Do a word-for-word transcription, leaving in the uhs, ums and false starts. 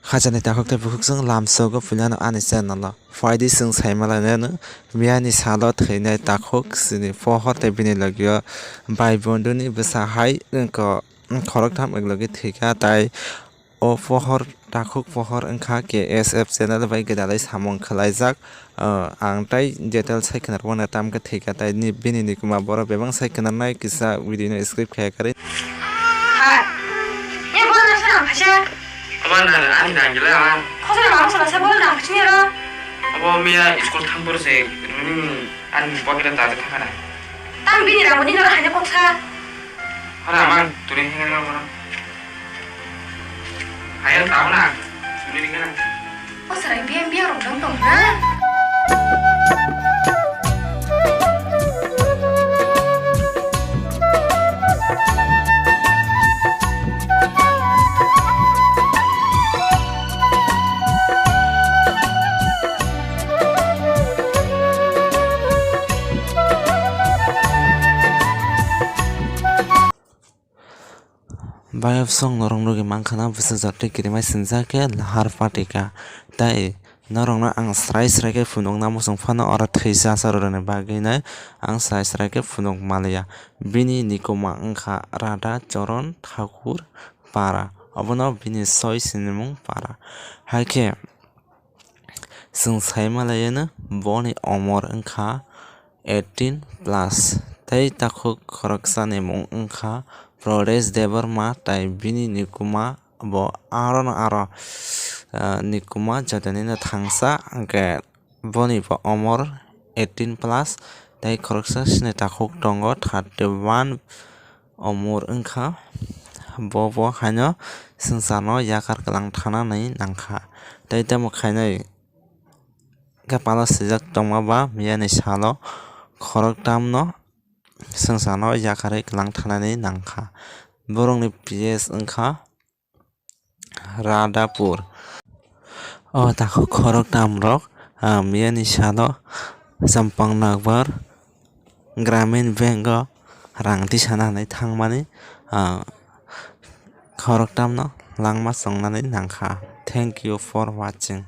Khajani takhuk tei bukhuk chwng lamsogo puilano ani channel o. Phaidi chwng saimalainai no miyani salo thwinai takhuk chini pohor tei bini logio bai bonduni bwsa hai wngkha khoroktham eklogi thwikha tei o pohor takhuk pohor wngkha K S F channel bai gwdalwi samung khwlaijak. Ah, ang tai detail sai khwnarwkna tamkhe thwikha tai ni, bini nikuma borok bebak sai khwnarnai kisa video no skip khaya karwi. Hai, e bo na sana khaisa. Abo na ani nang gila ama. Khosana ma khosana sa bol nang sini ro. Abo miya school thang por se runi ani pocket ta ta khana. Tam bini rang bini no khane koksa. Hara mang turi hinga nga mana. Hayal tahu na. Turi hinga na. O sarai biang biang rok dong tong na. Bayapsong norok nugwi mankha na bwsajak tei kirimai sinjak khe lahar patika. Tei norokno ang srai srai khe phunukna muchung phano oro thwi chasarokni bagwino ang srai srai khe phunuk manliya. Bini nikuma wngkha Radha Charan Thakur Para. Obono bini soi sinimung Para. Hai khe Chwng sai malaiyano boni omor wngkha eighteen plus, tei takhuk khoroksani mung wngkha Pradesh Debbarma, tei bini nikuma bo arono aro, ah, nikuma jotono thangsa, hwnkhe boni bo omor eighteen plus, tei khoroksa sini takhuk tongo thirty one. Omor wngkha, bo bo haino swngcharno yakar kwlang thanani nangkha. Tei tamo khainai khe pala swijak tongma ba miyani salo khoroktamno swngcharno yakarwi kwlang thanani nangkha. Borokni P S wngkha Radhapur. O takhuk khoroktamrok, ah, miyani salo Champang Nagbar Gramin Bank o rang tisana hinwi thangmani, ah, khoroktamno langma chongnani nangkha. Thank you for watching.